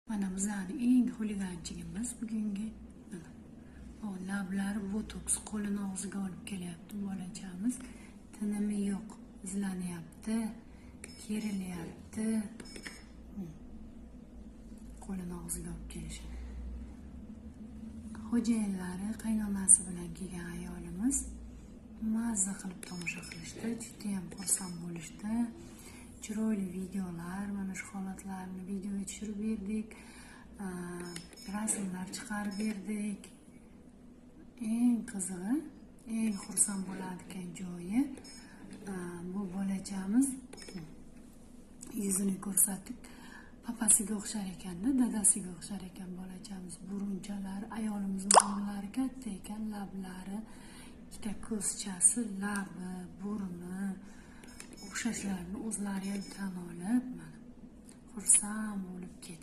Mana bizani eng xuliganchigimiz bugungi. Mana. O, lablari botoks, qo'lini og'ziga olib kelyapti bolachamiz. Tinimi yo'q, izlanyapti, kerilyapti. Qo'lini og'ziga olib kelishi. Xo'jayinlari, qaynonasi bilan kelgan ayolimiz mazza qilib tomosha qilishdi, judayam xursand bo'lishdi. Chiroyli videolar, mana shu holatlarni videoga tushirib berdik, rasmlar chiqarib berdik. Eng qizig'i, eng xursand bo'ladigan joyi, bu bolachamiz yuzini ko'rsatib, papasiga o'xshar ekanda, dadasiga o'xshar ekan bolachamiz. Burunchalari, ayolimizni burunlari katta ekan, lablari, ikkita ko'zchasi, labi, burni o'xshashlarini o'zlari ham tan olib, mana, xursand bo'lib ketdi.